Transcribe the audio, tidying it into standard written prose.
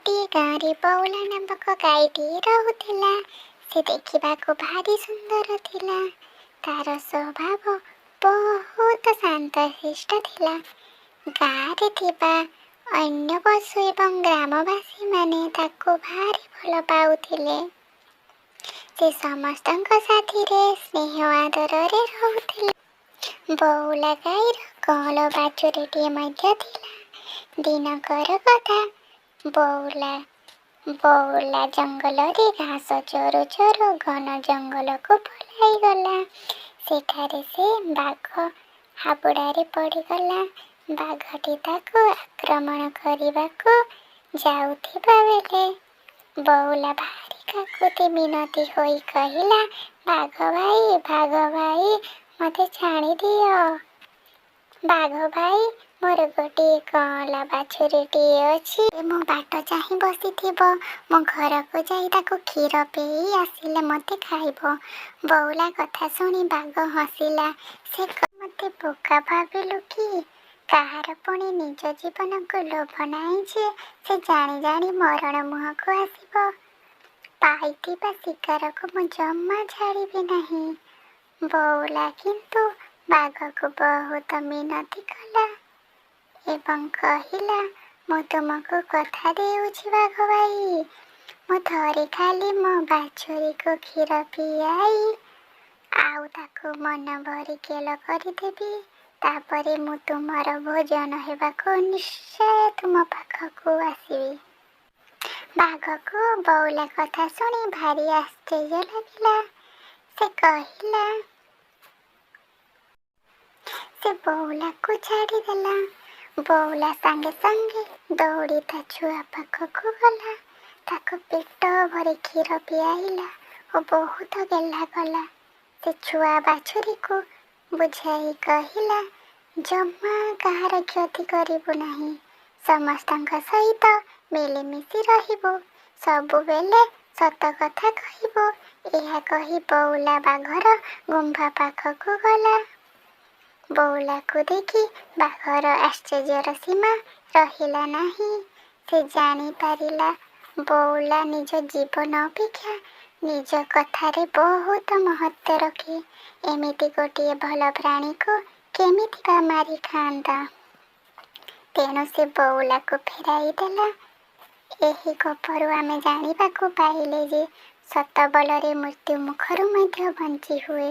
ଗୋଟିଏ ଗାଁରେ ବଉଳା ନାମକ ଗାଈଟିଏ ରହୁଥିଲା। ସେ ଦେଖିବାକୁ ଭାରି ସୁନ୍ଦର ଥିଲା। ତାର ସ୍ୱଭାବ ବହୁତ ଶାନ୍ତଶିଷ୍ଟ ଥିଲା। ଗାଁରେ ଥିବା ଅନ୍ୟ ପଶୁ ଏବଂ ଗ୍ରାମବାସୀମାନେ ତାକୁ ଭାରି ଭଲ ପାଉଥିଲେ। ସେ ସମସ୍ତଙ୍କ ସାଥିରେ ସ୍ନେହ ଆଦରରେ ରହୁଥିଲା। ବଉଳା ଗାଈର କଅଁଳ ବାଛୁରୀଟିଏ ମଧ୍ୟ ଥିଲା। ଦିନକର କଥା, ବଉଳା ବଉଳା ଜଙ୍ଗଲରେ ଘାସ ଚରୁ ଚରୁ ଘନ ଜଙ୍ଗଲକୁ ପଳାଇଗଲା। ସେଠାରେ ସେ ବାଘ ହାବୁଡ଼ରେ ପଡ଼ିଗଲା। ବାଘଟି ତାକୁ ଆକ୍ରମଣ କରିବାକୁ ଯାଉଥିବା ବେଳେ ବଉଳା ଭାରି କାକୁତି ମିନତି ହୋଇ କହିଲା, "ବାଘ ଭାଇ, ବାଘ ଭାଇ, ମୋତେ ଛାଡ଼ିଦିଅ। ବାଘ ଭାଇ, ମୋର ଗୋଟିଏ କଅଁଳା ବାଛୁରୀଟିଏ ଅଛି। ମୋ ବାଟ ଚାହିଁ ବସିଥିବ। ମୁଁ ଘରକୁ ଯାଇ ତାକୁ କ୍ଷୀର ପେଇ ଆସିଲେ ମୋତେ ଖାଇବ।" ବଉଳା କଥା ଶୁଣି ବାଘ ହସିଲା। ସେ "ମୋତେ ବୋକା ଭାବିଲୁ କି? କାହାର ପୁଣି ନିଜ ଜୀବନକୁ ଲୋଭ ନାହିଁ ଯେ ସେ ଜାଣି ଜାଣି ମରଣ ମୁହଁକୁ ଆସିବ? ପାଇଥିବା ଶିକାରକୁ ମୁଁ ଜମା ଛାଡ଼ିବି ନାହିଁ।" ବଉଳା କିନ୍ତୁ ବାଘକୁ ବହୁତ ମିନତି କଲା ଏବଂ କହିଲା, "ମୁଁ ତୁମକୁ କଥା ଦେଉଛି ବାଘ ଭାଇ, ମୁଁ ଥରେ ଖାଲି ମୋ ବାଛୁରୀକୁ କ୍ଷୀର ପିଆଇ ଆଉ ତାକୁ ମନ ଭରି ଗେଲ କରିଦେବି। ତାପରେ ମୁଁ ତୁମର ଭୋଜନ ହେବାକୁ ନିଶ୍ଚୟ ତୁମ ପାଖକୁ ଆସିବି।" ବାଘକୁ ବଉଳା କଥା ଶୁଣି ଭାରି ଆଶ୍ଚର୍ଯ୍ୟ ଲାଗିଲା। ସେ ବଉଳାକୁ ଛାଡ଼ିଦେଲା। ବଉଳା ସାଙ୍ଗେ ସାଙ୍ଗେ ଦୌଡ଼ି ତା ଛୁଆ ପାଖକୁ ଗଲା। ତାକୁ ପେଟ ଭରି କ୍ଷୀର ପିଆଇଲା ଓ ବହୁତ ଗେହ୍ଲା କଲା। ସେ ଛୁଆ ବାଛୁରୀକୁ ବୁଝାଇ କହିଲା, "ଜମା କାହାର କ୍ଷତି କରିବୁ ନାହିଁ। ସମସ୍ତଙ୍କ ସହିତ ମିଳିମିଶି ରହିବୁ। ସବୁବେଳେ ସତ କଥା କହିବୁ।" ଏହା କହି ବଉଳା ବାଘର ଗୁମ୍ଫା ପାଖକୁ ଗଲା। ବଉଳାକୁ ଦେଖି ବାଘର ଆଶ୍ଚର୍ଯ୍ୟର ସୀମା ରହିଲା ନାହିଁ। ସେ ଜାଣିପାରିଲା, ବଉଳା ନିଜ ଜୀବନ ଅପେକ୍ଷା ନିଜ କଥାରେ ବହୁତ ମହତ୍ତ୍ୱ ରଖେ। ଏମିତି ଗୋଟିଏ ଭଲ ପ୍ରାଣୀକୁ କେମିତି ବା ମାରି ଖାଆନ୍ତା? ତେଣୁ ସେ ବଉଳାକୁ ଫେରାଇ ଦେଲା। ଏହି ଗପରୁ ଆମେ ଜାଣିବାକୁ ପାଇଲେ ଯେ ସତ ବଳରେ ମୃତ୍ୟୁ ମୁଖରୁ ମଧ୍ୟ ବଞ୍ଚି ହୁଏ।